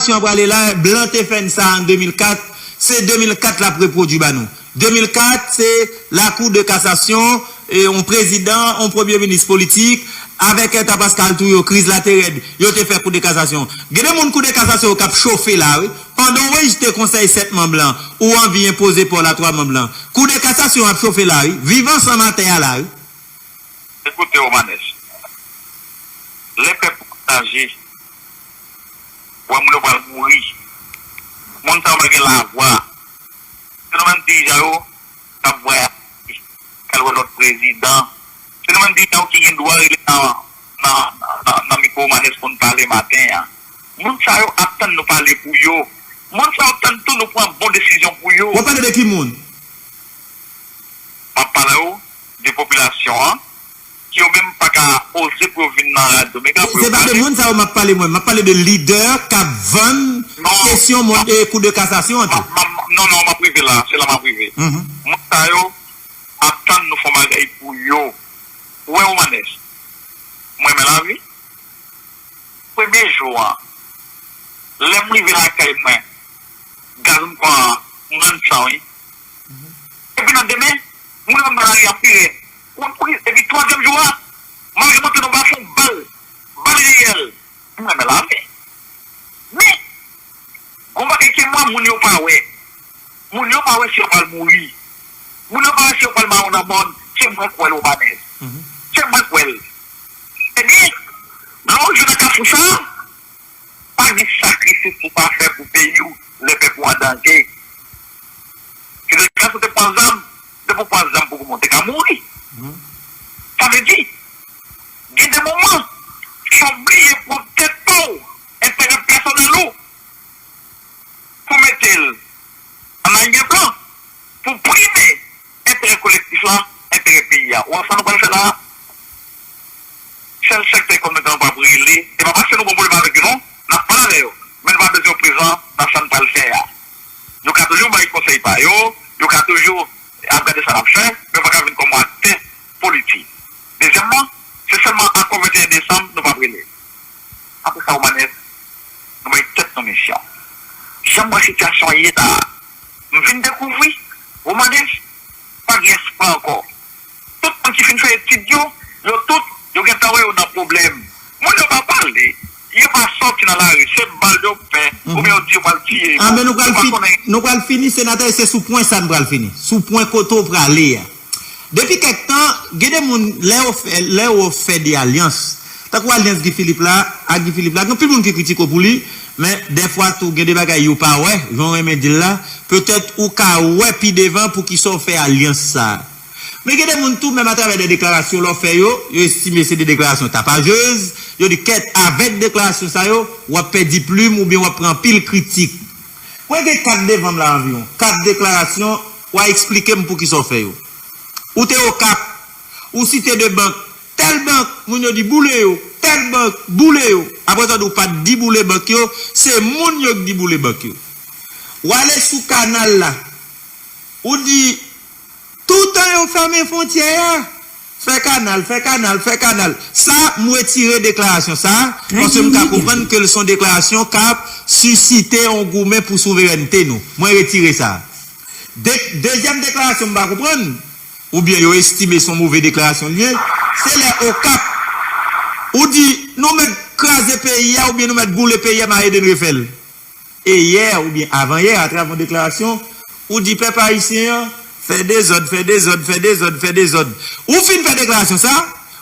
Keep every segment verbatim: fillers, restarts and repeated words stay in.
Kasasyon prale la, blan te fè n sa an de mil kat, se de mil kat l ap repwodui ba nou. De mil kat, se lakou de kasasyon, e, yon prezidan, yon premye minis politik, avèk Eta Pascal tou yo, kriz la te rèd, yo te fè kou de kasasyon. Gen de moun kou de kasasyon yo k ap chofe la, wi. Pandan w rejte konsèy sèt manm lan, ou anvi enpoze pa w la twa manm lan. Kou de kasasyon ap chofe la, wi. Viv ansanm atè a la, wi. Ekoute, Romanes, lè pèp ou an danje, ou wè moun yo pral mouri. Moun sa yo pa gen lavwa. Se nou menm dirijan yo k ap vwayaje, k al wè lòt prezidan. Se nou menm dirijan yo ki gen dwa rele nan, nan, nan, nan, nan mikwo Romanes pou n pale maten an. Moun sa yo ap tann nou pale pou yo. Moun sa yo tann tou nou pran bon desizyon pou yo. W ap pale de ki moun? M ap pale w de popilasyon an, ki yo menm pa ka oze pou yo vin nan radyo Mega pou yo pale. Se pa de moun sa yo m ap pale mwen, m ap pale de lidè k ap vann kesyon mond e kou de kasasyon an tou. Non, non, m ap rive la, se la m ap rive. Moun sa yo ap tann nou fè yon bagay pou yo. Ou wè Romanes, mwen renmen lavi. Premye jou an, lè m rive lakay mwen, gaz m pran, m rann san wi. Epi nan demen, moun yo nan lari ap vire. Epi twazyèm jou a, mari monte nan bafon, bal, bal reyèl. M renmen lame. Men, gon bagay ke mwen, moun yo pa wè. Moun yo pa wè si yo pral mouri. Moun yo pa wè si yo pral mawon nan mòn. Se mwen k wè l, Romanes. Se mwen k wè l. Ebyen, lè w rive nan kafou sa a, pa gen sakrifis ou pa fè pou peyi w lè pèp ou an danje. Se de klas ou te pran zam, depi w pran zam pou goumen w te ka mouri. Sa vle di, gen de moman, fò w bliye pwòp tèt pa w, enterè pèsonèl ou, pou mete l an aryè plan, pou prime enterè kolektif la, enterè peyi a. Ou wè sa nou pral fè la a? Sèl sektè kòm nou gen, nou p ap rele, e pa paske nou gen pwoblèm avèk yo non, n ap pale avè yo, men nou pa bezwen yo prezan nan sa n pral fè a. Yo ka toujou bay konsèy pa yo, yo ka toujou ap gade sa n ap fè, men yo pa ka vin kòm yon aktè politik. Dezyèmman, se sèlman akò venteyen desanm nou p ap rele. Apre sa, Romanes, nou bay tèt nou misyon. Jan m wè sitiyasyon an ye la a, m vin dekouvri, Romanes, pa gen espwa ankò. Tout moun ki fin fè etid yo, yo tout, yo gentan wè yo nan pwoblèm. Moun yo pa pale, yo pa sòti nan lari, se bal yo pè, oubyen yo di yo pral tiye yo. Anben nou pral fini, senatè, e se sou pwen sa nou pral fini. Sou pwen kote w prale a. Depi kèk tan, gen de moun, lè yo fè, lè yo fè de alyans, tankou alyans Guy Philippe la, ak Guy Philippe la, gen anpil moun ki kritike w pou li, men dèfwa tou, gen de bagay yo pa wè, jan w renmen di l la, petèt ou ka wè pi devan poukisa w fè alyans sa a. Men gen de moun tou, menm atravè de deklarasyon lè w fè yo, yo estime se de deklarasyon tapajez, yo di kèt, avèk deklarasyon sa yo, w ap pèdi plim oubyen w ap pran anpil kritik. Mwen gen kat devan m la anviwon, kat deklarasyon, w a eksplike m poukisa w fè yo. Ou te Okap, ou site de bank, tèl bank, moun yo di boule yo, tèl bank, boule yo. Apre sa w di w pa t di boule bank yo, se moun yo k di boule bank yo. W ale sou kanal la, ou di toutan yo fèmen fwontyè a, fè kanal, fè kanal, fè kanal. Sa, m retire deklarasyon sa, paske m ka konprann ke l se yon deklarasyon k ap sisite yon goumen pou souverènte nou. Mwen retire sa. De, dezyèm deklarasyon m pa konprann, oubyen yo estime se yon move deklarasyon l ye, se lè Okap, ou di nou mèt kraze peyi a oubyen nou mèt boule peyi a, m a ede n refè l. E yè oubyen avan yè, atravè yon deklarasyon, ou di pèp ayisyen an, fè dezòd, fè dezòd, fè dezòd, fè dezòd. Ou fin fè deklarasyon sa,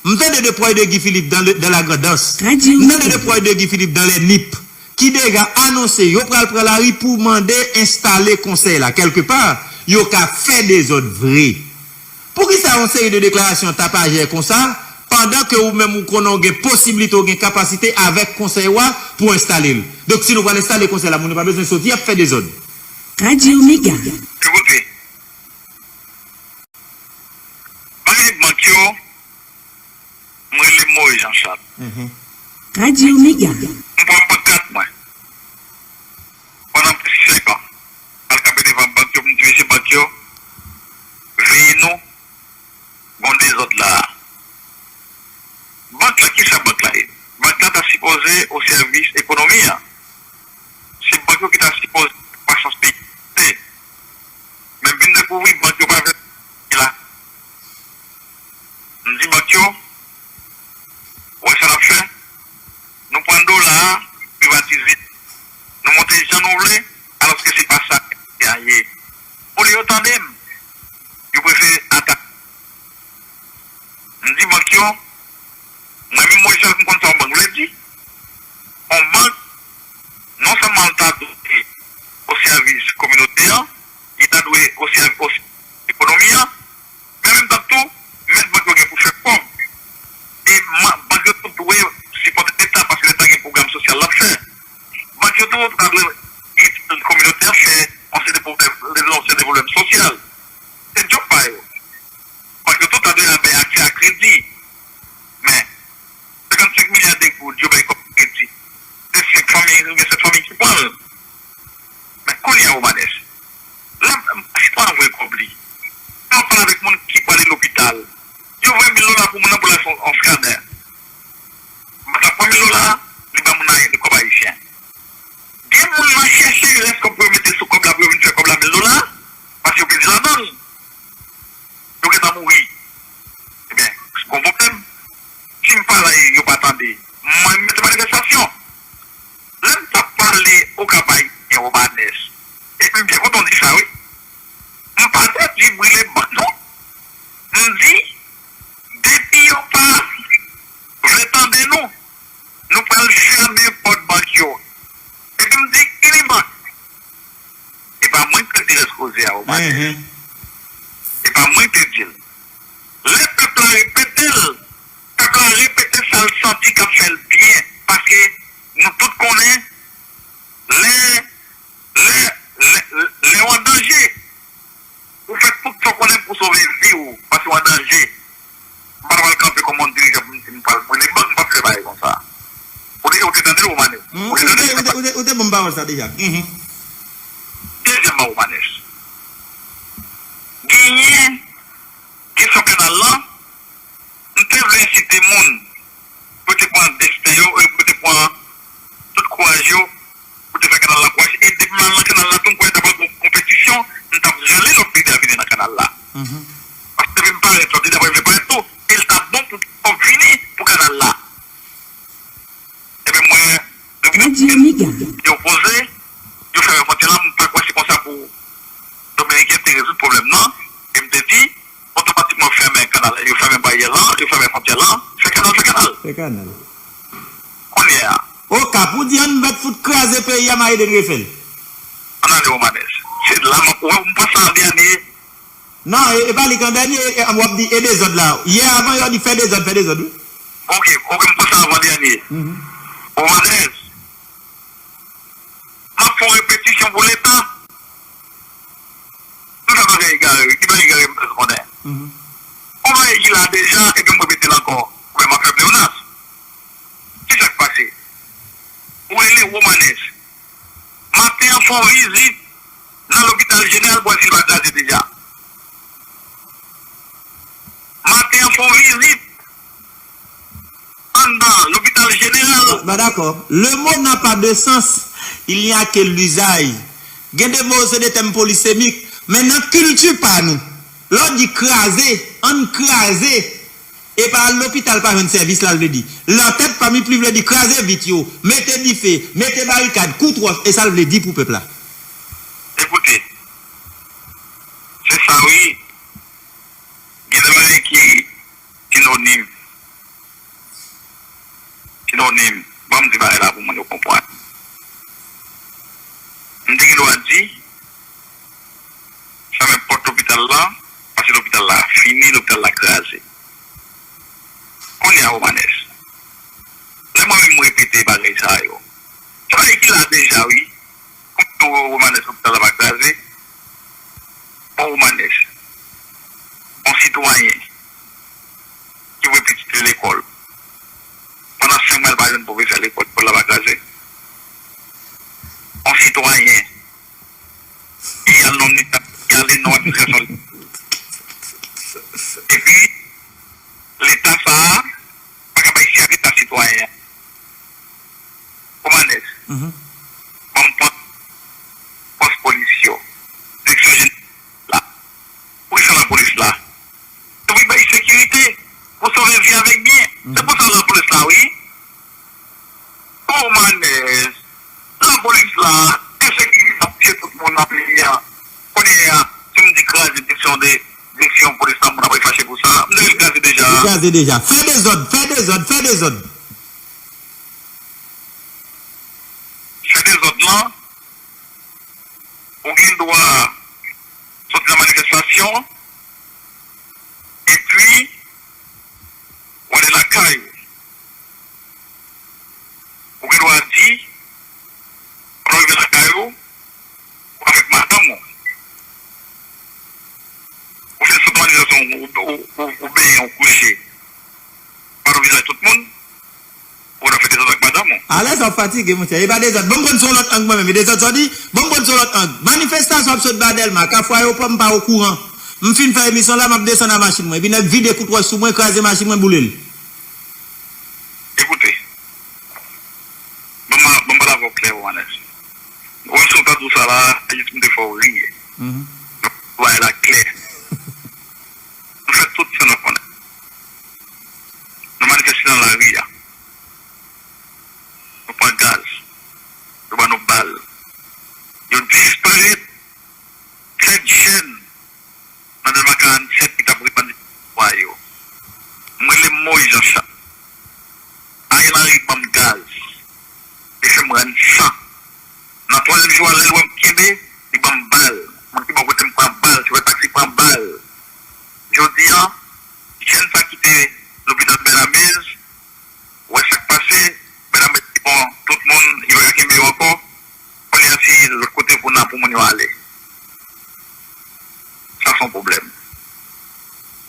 m tande de pwòch de Guy Philippe dans le, dans la Grandans. M tande de pwòch de Guy Philippe dans les Nip, ki deja anonse yo pral pran lari pou mande enstale konsèy la. Kèlkepa, yo ka fè dezòd vre. Poukisa yon seri de deklarasyon tapajè konsa, pandan ke ou menm ou konnen w gen posiblite, w gen kapasite avèk konsèy ou a pou w enstale l? Donk, si nou pral enstale konsèy la, moun yo pa bezwen soti ap fè dezòd. Radyo Mega. Ekoute, bagay bank yo, m rele Moïse Jean Charles. Radyo Mega. M pran pankat mwen. Pandan plis senk an, m al kanpe devan bank yo pou m di mesye bank yo, veye nou, gon dezòd la a. Bank la, kisa bank la ye? Bank la ta sipoze o sèvis ekonomi an. se jan nou vle, alòske se pa sa a ye. Olye yo tande m, yo prefere atake. M di bank yo, mwen menm Moyiz Joseph m konn sa yon bank vle di. Yon bank, non sèlman l ta dwe o sèvis kominote an, li ta dwe o sèvis ekonomi an, men an menm tan tou, mèt bank yo gen pou fè kòb. E bank yo tou dwe sipòte Leta paske Leta gen pwogram sosyal l ap fè. Bank yo tou ta dwe ede kominote an fè yon seri de pwoblèm, rezoud yon seri de pwoblèm sosyal. Se djòb pa yo. Bank yo tou ta dwe bay aksè a kredi. Men, senkannsenk milya de goud yo bay kòm kredi. Se senk fanmi oubyen sèt fanmi ki pran l. Men kounye a, Romanes, lè sitwayen an voye kòb li, lè w ap pale avèk moun ki prale lopital, yo voye mil dola pou moun nan pou l al fè yon skanè. Mwen ta pran mil dola, li ba moun nan kòb ayisyen. Gen moun nan chèche rès kòb pou yo mete sou kòb la pou yo vin fè kòb la mil dola, paske yo pèdi ladan l. Yo gentan mouri. Ebyen, se gon pwoblèm. Si m pale, yo pa tande, mwen mete manifestasyon. Lè m t ap pale Okap Ayisyen Romanes, epi m byen kontan w di sa, wi. M pa te di brile bank, non. M di, depi yo pa vle tande nou, nou pral fèmen pòt bank yo. Epi m di, ki li bank? E pa mwen ki te di rès koze a, Romanes. Mhm. E pa mwen ki te di l. Lè pèp la repete l, pèp la repete sa l santi k ap fè l byen. Paske nou tout konnen, lè, lè, lè, lè w an danje, ou fè tout sa w konnen pou sove vi w, paske w an danje. M pa t pral kanpe kòm yon dirijan pou m di m pral brile bank, m p ap fè bagay konsa. Ou te, ou te tande l, Romanes? Hmm, ou te ou tande te, l? Ou te, ou te, ou te ban m pawòl sa deja. Mhm. Dezyèmman, Romanes, genyen kesyon kanal lan, m te vle ensite moun pou yo te pran desten yo, e pou yo te pran tout kouraj yo, pou te fè kanal la kouraj. E depi m al nan kanal la tou, m kwè ta pral gon konpetisyon, m t ap rale lòt peyi a vini nan kanal la. Mhm. Paske depi m parèt, lòt peyi a vle parèt tou, e l t ap bon pou kòb vini pou kanal la. Ebyen, mwen, yo poze, yo fèmen fwontyè la, m pa kwè se konsa pou Dominiken te rezoud pwoblèm nan, e m te di, otomatikman fèmen kanal, yo fèmen baryè lan, yo fèmen fwontyè lan, fè kanal, fè kanal. Fè kanal. Kounye a. Okap, ou di ann mèt fout kraze peyi a, m a ede n refè l. Ann ale, Romanes. Se la m ap, ou wè, m pran sa an dènye. Non, e, e pa li k an dènye, e, w ap di e dezòd la. Yè avan yo di fè dezòd, fè dezòd, wi. Ok, ok, m pran sa avan dènye. Mhm. Romanes, m ap fè yon repetisyon pou Leta. M fè bagay egare, wi. Ki bagay egare m fè konnen? Mhm. Yon bagay ki la deja, epi m repete l ankò. Oubyen m ap fè pleyonas. Ki sa k pase? Ou rele Romanes. Maten an fè yon vizit nan lopital jeneral pou wè si l pa kraze deja. Maten an fè yon vizit anndan lopital jeneral. Ba dakò. Le mot n'a pas de sens. Il n'y a que l'usage. Gen de mo, se de tèm polisemik. Men nan kilti pa nou, lè w di kraze, ann kraze, e pa al lopital pa jwenn sèvis la l vle di. Lantèt pa mi pli vle di kraze vit yo, mete dife, mete barikad, kout wòch, e sa l vle di pou pèp la. Ekoute, se sa wi. Gen de bagay ki sinonim. Sinonim. Ban m di bagay la pou moun yo konprann. M te gen dwa di, fèmen pòt lopital la, paske lopital la fini, lopital la kraze. Kounye a, Romanes, lè mwen menm m repete bagay sa yo, se bagay ki la deja, wi. Kòm nou Romanes lopital la pa kraze, bon Romanes, bon sitwayen ki voye pitit li lekòl, pandan senk mwa l pa jwenn pwofesè lekòl, lekòl la pa kraze. Bon sitwayen ki al nan, ki ale nan administrasyon. Epi, Leta sa a pa ka bay sèvis a sitwayen an. Romanes, mhm, ban m pran pòs polis yo, direksyon jeneral la. Poukisa lapolis la? Se pou bay sekirite, pou sove vi avèk byen. Se pou sa lapolis la, wi. Romanes, lapolis la, Kraze deja. Fè dezòd, fè dezòd, fè dezòd. Fè dezòd lan, ou gen dwa soti nan manifestasyon, epi w ale lakay ou. Ou gen dwa di, w ap rive lakay ou, ou avèk madanm ou. Ou fin sot manifestasyon, ou, ou, ou, ou benyen, ou kouche. Ou pa nan vizaj tout moun, ou nan fè dezòd ak madanm ou. Alèz w ap fatige, monchè. E pa dezòd. Ban m pran sou yon lòt ang mwen menm. E dezòd sa w di? Ban m pran sou yon lòt ang. Manifestasyon ap sot ba Dèlma, Kafou Ayewopò, m pa okouran. M fin fè emisyon la, m ap desann a machin mwen. Epi nèg vide kout wòch sou mwen, kraze machin mwen, boule l. Ekoute, ban m, ban m pale avè w klè, Romanes. Ou wè si w ta di w sa la, se jis pou m te fè w ri. Bagay la klè. Nou fè tout sa nou konnen. Nou manifeste nan lari a. Nou pran gaz. Yo ban nou bal. Yo disparèt sèt jèn nan Dèlma karannsenk ki t ap revandike pouvwa yo. M rele Moïse Jean Charles. Ariel Henry ban m gaz. Li fè m rann san. Nan twazyèm jou a, lè l wè m kenbe, li ban m bal. Moun ki bò kote m pran bal, chofè taksi pran bal. Jodi a, jèn sa kite lopital Bèlamez, wè sa k pase, Bèlamez di bon, tout moun, yo pa ka kenbe yo ankò, kounye a se lòt kote pou n a pou moun yo ale. Sa se yon pwoblèm.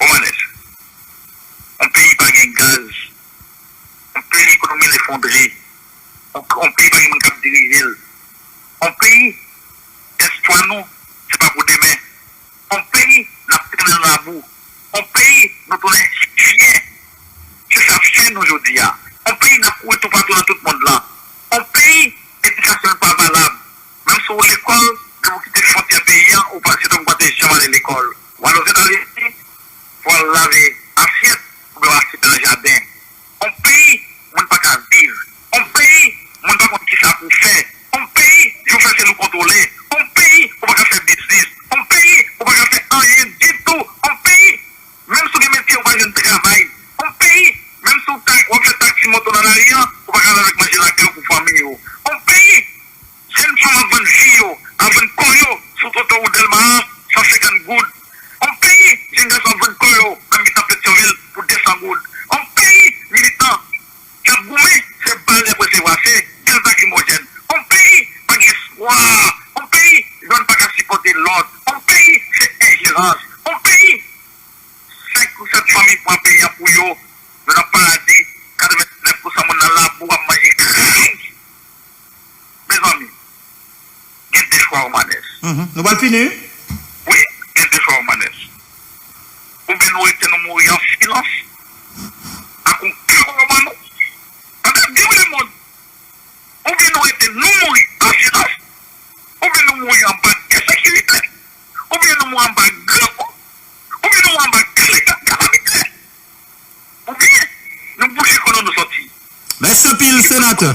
Romanes, yon peyi pa gen gaz, yon peyi ekonomi l efondre, yon, yon peyi pa gen moun k ap dirije l, yon peyi, espwa nou, se pa pou demen. On peyi n ap trennen nan labou. On peyi nou tounen fyen. Se sa fè nou jodi a. On peyi n ap kouri toupatou nan tout mond lan. On peyi edikasyon l pa valab. Menm si w lekòl, depi w kite fwontyè peyi an, ou pa, se tankou w pa te janm ale lekòl. W al Ozetazini pou w al lave asyèt oubyen w al site nan jaden. On peyi, moun pa ka viv. On peyi, moun pa konn kisa pou fè. On peyi, yo fè se nou kontwole. On peyi, ou pa ka fè biznis. On peyi, ou pa ka fè anyen ditou. On peyi, menm si w gen metye, ou pa jwenn travay. On peyi, menm si w ta, w ap fè taksi moto nan lari an, ou pa ka al avèk manje lakay ou pou fanmi ou. On peyi, jèn fanm ap vann vi yo, ap vann kò yo sou twotwa wout Dèlma a, san senkant goud. On peyi, jèn gason ap vann kò yo nan mitan Petyonvil pou de san goud. On peyi, militan k ap goumen, se bal y ap resevwa, se gaz lakrimojèn. On peyi, pa gen espwa. On peyi, yonn pa ka sipòte lòt. On peyi, se enjerans. On peyi, senk ou sèt fanmi pran peyi an pou yo, yo nan paradi, katrevendiznèf pousan moun nan labou ap manje kras. Mezanmi, gen de chwa Romanes. Mhm. Nou pral fini, wi. Wi, gen de chwa Romanes. Oubyen nou rete nou mouri an silans, ak yon kè kòman nou. Tande, viv lemonn. Oubyen nou rete nou mouri an silans, oubyen nou mouri anba ensekirite, oubyen nou mouri anba grangou, oubyen nou mouri anba kalite kalamite, oubyen nou bouche kò nou, nou sòti. Mèsi anpil, senatè.